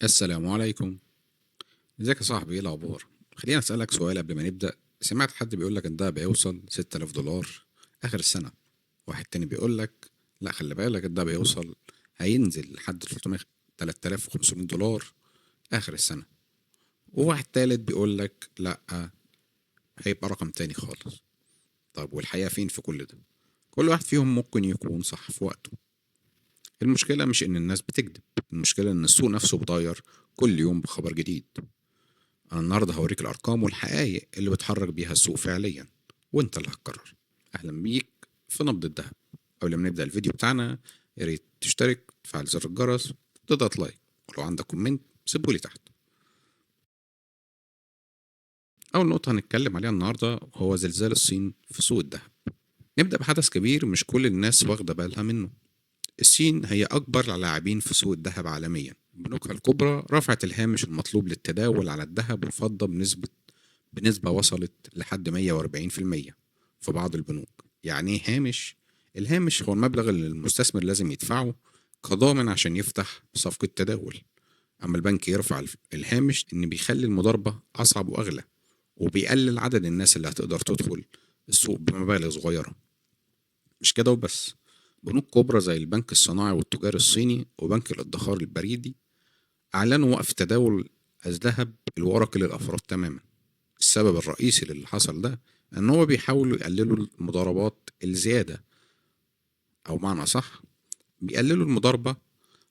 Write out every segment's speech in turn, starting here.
السلام عليكم. ازيك يا صاحبي؟ ايه الاخبار؟ خليني اسالك سؤال قبل ما نبدا. سمعت حد بيقول لك ان ده بيوصل 6000 دولار اخر السنه، واحد تاني بيقول لك لا خلي بالك ده بيوصل هينزل لحد 300 3500 دولار اخر السنه، وواحد تالت بيقول لك لا هيبقى رقم تاني خالص. طب والحقيقه فين في كل ده؟ كل واحد فيهم ممكن يكون صح في وقته. المشكله مش ان الناس بتكذب، المشكله ان السوق نفسه بيتغير كل يوم بخبر جديد. انا النهارده هوريك الارقام والحقائق اللي بتحرك بيها السوق فعليا، وانت اللي هتقرر. اهلا بيك في نبض الذهب. قبل ما نبدا الفيديو بتاعنا يا ريت تشترك، تفعل زر الجرس، تضغط like، ولو عندك comment سيبهولي تحت. اول نقطه هنتكلم عليها النهارده هو زلزال الصين في سوق الذهب. نبدا بحدث كبير مش كل الناس واخده بالها منه. الصين هي أكبر لاعبين في سوق الذهب عالميا. بنوكها الكبرى رفعت الهامش المطلوب للتداول على الذهب والفضة بنسبة وصلت لحد 140% في بعض البنوك. يعني ايه هامش؟ الهامش هو المبلغ اللي المستثمر لازم يدفعه كضامن عشان يفتح صفقة تداول. أما البنك يرفع الهامش إن بيخلي المضاربة أصعب وأغلى، وبيقلل عدد الناس اللي هتقدر تدخل السوق بمبالغ صغيرة. مش كده وبس، بنوك كبرى زي البنك الصناعي والتجاري الصيني وبنك الادخار البريدي أعلنوا وقف تداول الذهب الورقي للأفراد تماما. السبب الرئيسي للي حصل ده إن هو بيحاولوا يقللوا المضاربات الزيادة، أو معنى صح بيقللوا المضاربة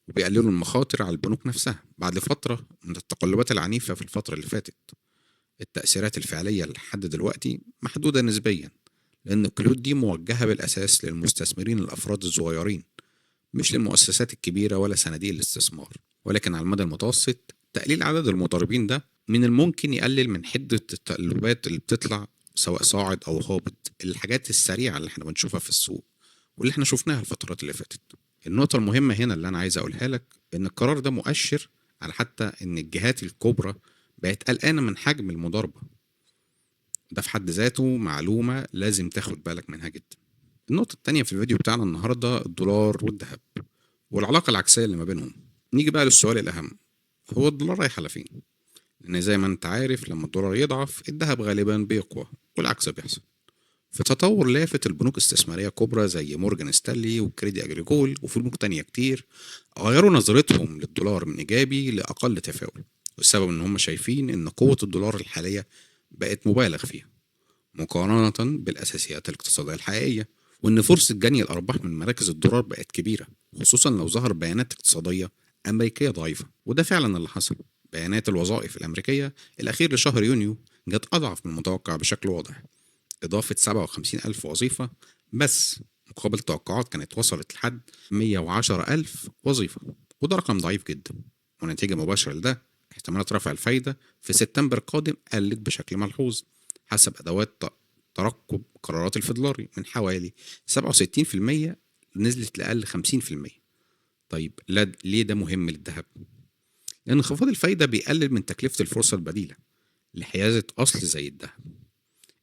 وبيقللوا المخاطر على البنوك نفسها بعد فترة من التقلبات العنيفة في الفترة اللي فاتت. التأثيرات الفعلية لحد دلوقتي محدودة نسبيا، لأن القيود دي موجهة بالأساس للمستثمرين الأفراد الصغيرين، مش للمؤسسات الكبيرة ولا صناديق الاستثمار. ولكن على المدى المتوسط تقليل عدد المضاربين ده من الممكن يقلل من حدة التقلبات اللي بتطلع سواء صاعد أو هابط، الحاجات السريعة اللي احنا بنشوفها في السوق واللي احنا شفناها الفترات اللي فاتت. النقطة المهمة هنا اللي أنا عايز أقولها لك إن القرار ده مؤشر على حتى إن الجهات الكبرى بقت قلقانة من حجم المضاربة. ده في حد ذاته معلومة لازم تاخد بالك منها جدا. النقطة التانية في الفيديو بتاعنا النهاردة الدولار والذهب والعلاقة العكسية اللي ما بينهم. نيجي بقى للسؤال الأهم، هو الدولار رايح على فين؟ لأن زي ما انت عارف لما الدولار يضعف الذهب غالبا بيقوى والعكس بيحصل. في تطور لافت البنوك الاستثمارية الكبرى زي مورجان ستانلي وكريدي أجريكول وفي بنوك تانية كتير غيروا نظرتهم للدولار من إيجابي لأقل تفاؤل، والسبب إن هم شايفين إن قوة الدولار الحالية بقت مبالغ فيها مقارنة بالأساسيات الاقتصادية الحقيقية، وإن فرصة جني الأرباح من مراكز الدولار بقت كبيرة، خصوصا لو ظهر بيانات اقتصادية أمريكية ضعيفة. وده فعلا اللي حصل. بيانات الوظائف الأمريكية الأخير لشهر يونيو جت أضعف من المتوقع بشكل واضح، إضافة 57 ألف وظيفة بس مقابل توقعات كانت وصلت لحد 110 ألف وظيفة، وده رقم ضعيف جدا. ونتيجة مباشرة لده احتمالات رفع الفايدة في سبتمبر القادم قلت بشكل ملحوظ حسب أدوات ترقب قرارات الفيدرالي من حوالي 67% نزلت لأقل 50%. طيب ليه ده مهم للذهب؟ لأن انخفاض الفايدة بيقلل من تكلفة الفرصة البديلة لحيازة أصل زي الذهب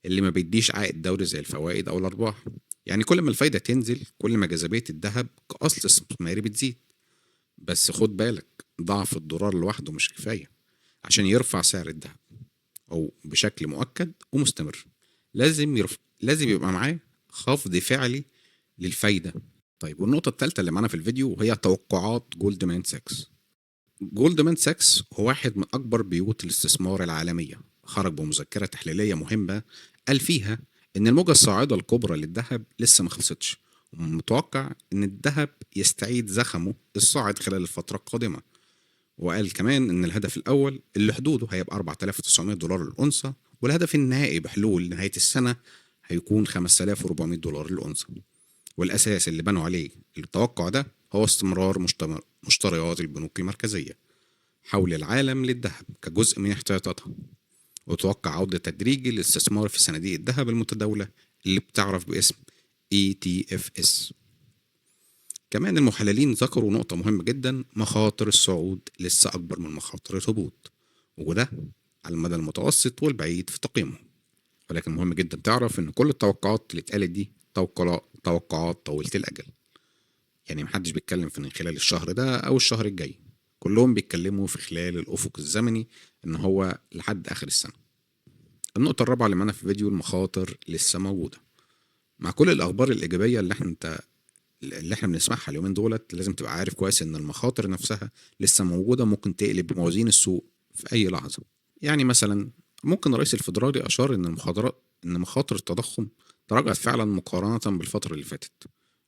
اللي ما بيديش عائد دوري زي الفوائد أو الأرباح. يعني كل ما الفايدة تنزل كل ما جاذبية الذهب كأصل استثماري بتزيد. بس خد بالك، ضعف الدولار لوحده مش كفاية عشان يرفع سعر الذهب أو بشكل مؤكد ومستمر، لازم يبقى معاه خفض فعلي للفايدة. طيب والنقطة الثالثة اللي معانا في الفيديو وهي توقعات جولدمان ساكس. جولدمان ساكس هو واحد من أكبر بيوت الاستثمار العالمية، خرج بمذكرة تحليلية مهمة قال فيها إن الموجة الصاعدة الكبرى للذهب لسه ما خلصتش، ومتوقع إن الذهب يستعيد زخمه الصاعد خلال الفترة القادمة. وقال كمان إن الهدف الأول اللي حدوده هيبقى 4900 دولار للأونصة، والهدف النهائي بحلول نهاية السنة هيكون 5400 دولار للأونصة. والأساس اللي بنوا عليه التوقع ده هو استمرار مشتريات البنوك المركزية حول العالم للذهب كجزء من احتياطاتها، وتوقع عودة تدريجي للاستثمار في صناديق الذهب المتداولة اللي بتعرف باسم ETFs. كمان المحللين ذكروا نقطة مهمة جدا، مخاطر الصعود لسه أكبر من مخاطر الهبوط، وده على المدى المتوسط والبعيد في تقييمهم. ولكن مهم جدا تعرف إن كل التوقعات اللي اتقالت دي توقعات طويلة الأجل، يعني محدش بيتكلم في إن خلال الشهر ده أو الشهر الجاي. كلهم بيتكلموا في خلال الأفق الزمني إن هو لحد آخر السنة. النقطة الرابعة اللي معانا في الفيديو، المخاطر لسه موجودة. مع كل الأخبار الإيجابية اللي احنا بنسمعها اليومين دولت، لازم تبقى عارف كويس إن المخاطر نفسها لسه موجودة، ممكن تقلب موازين السوق في أي لحظة. يعني مثلا ممكن رئيس الفدرالي أشار إن مخاطر التضخم تراجعت فعلا مقارنة بالفترة اللي فاتت،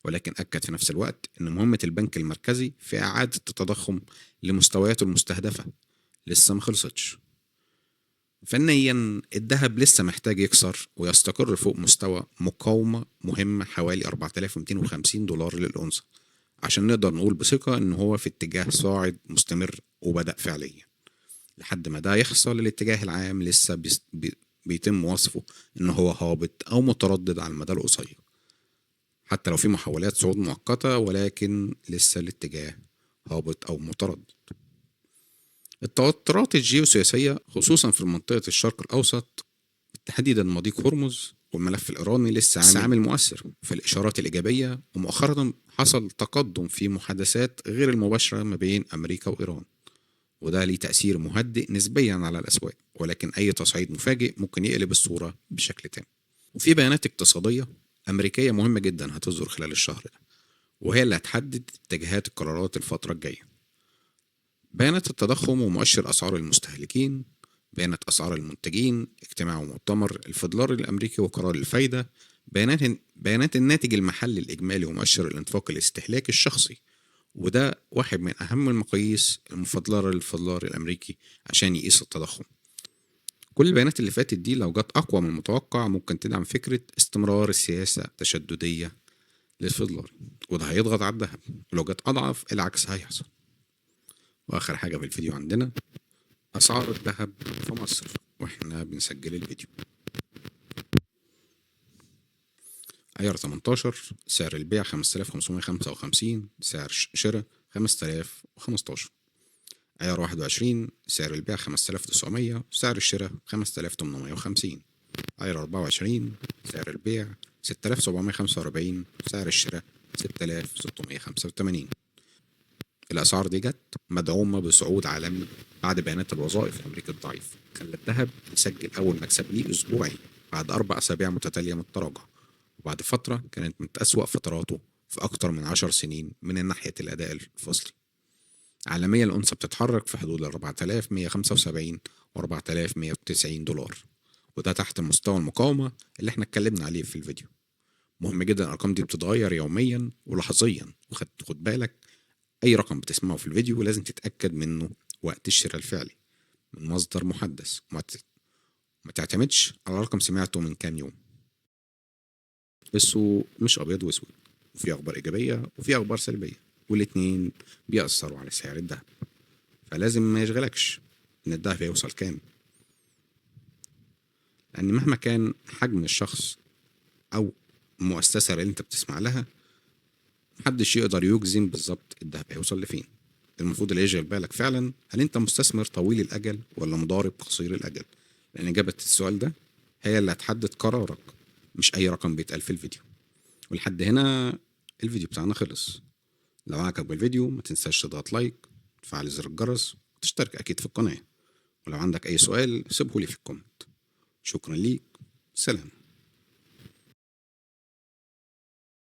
ولكن أكد في نفس الوقت إن مهمة البنك المركزي في إعادة التضخم لمستوياته المستهدفة لسه ما خلصتش. فنيا الذهب لسه محتاج يكسر ويستقر فوق مستوى مقاومة مهمة حوالي 4250 دولار للأونصة عشان نقدر نقول بثقة إن هو في اتجاه صاعد مستمر وبدأ فعليا. لحد ما ده يحصل الاتجاه العام لسه بيتم وصفه إن هو هابط أو متردد على المدى القصير، حتى لو في محاولات صعود مؤقتة، ولكن لسه الاتجاه هابط أو متردد. التوترات الجيوسياسية خصوصا في منطقة الشرق الأوسط تحديدا مضيق هرمز والملف الإيراني لسه عامل مؤثر في الإشارات الإيجابية، ومؤخرا حصل تقدم في محادثات غير المباشرة ما بين أمريكا وإيران، وده ليه تأثير مهدئ نسبيا على الأسواق، ولكن أي تصعيد مفاجئ ممكن يقلب الصورة بشكل تام. وفي بيانات اقتصادية أمريكية مهمة جدا هتظهر خلال الشهر ده، وهي اللي هتحدد اتجاهات القرارات الفترة الجاية. بيانات التضخم ومؤشر أسعار المستهلكين، بيانات أسعار المنتجين، اجتماع ومؤتمر الفدرالي الأمريكي وقرار الفايدة، بيانات الناتج المحلي الإجمالي ومؤشر الإنفاق الاستهلاكي الشخصي، وده واحد من أهم المقاييس المفضلة للفدرالي الأمريكي عشان يقيس التضخم. كل البيانات اللي فاتت دي لو جت أقوى من المتوقع ممكن تدعم فكرة استمرار السياسة التشددية للفدرالي، وده هيضغط على الذهب، ولو جت أضعف العكس هيحصل. وآخر حاجة في الفيديو عندنا أسعار الذهب في مصر وإحنا بنسجل الفيديو. عيار 18 سعر البيع 5555، سعر شراء 5015. عيار 21 سعر البيع 5900، سعر الشراء 5850. عيار 24 سعر البيع 6745، سعر الشراء 6685. الأسعار دي جت مدعومة بصعود عالمي بعد بيانات الوظائف الأمريكي الضعيف، خلى الذهب يسجل أول مكسب ليه أسبوعي بعد 4 أسابيع متتالية من التراجع، وبعد فترة كانت من أسوأ فتراته في أكتر من 10 سنين من ناحية الأداء الفصلي. عالميا الأونصة بتتحرك في حدود 4175 و 4190 دولار، وده تحت مستوى المقاومة اللي احنا اتكلمنا عليه في الفيديو. مهم جدا الأرقام دي بتتغير يوميا ولحظيا، وخد بالك أي رقم بتسمعه في الفيديو لازم تتأكد منه وقت الشراء الفعلي من مصدر محدث، ما تعتمدش على رقم سمعته من كام يوم. السوق مش أبيض وأسود، وفي أخبار إيجابية وفي أخبار سلبية، والاتنين بيأثروا على سعر الذهب، فلازم ما يشغلكش إن الذهب هيوصل كام، لأن مهما كان حجم الشخص أو المؤسسة اللي أنت بتسمع لها محدش يقدر يجزم بالظبط الذهب هيوصل لفين. المفروض اللي يشغل بالك فعلا هل انت مستثمر طويل الاجل ولا مضارب قصير الاجل، لان اجابه السؤال ده هي اللي هتحدد قرارك، مش اي رقم بيتقال في الفيديو. ولحد هنا الفيديو بتاعنا خلص. لو عجبك الفيديو ما تنساش تضغط like، تفعل زر الجرس، وتشترك اكيد في القناه، ولو عندك اي سؤال سيبه لي في ال comment. شكرا ليك، سلام.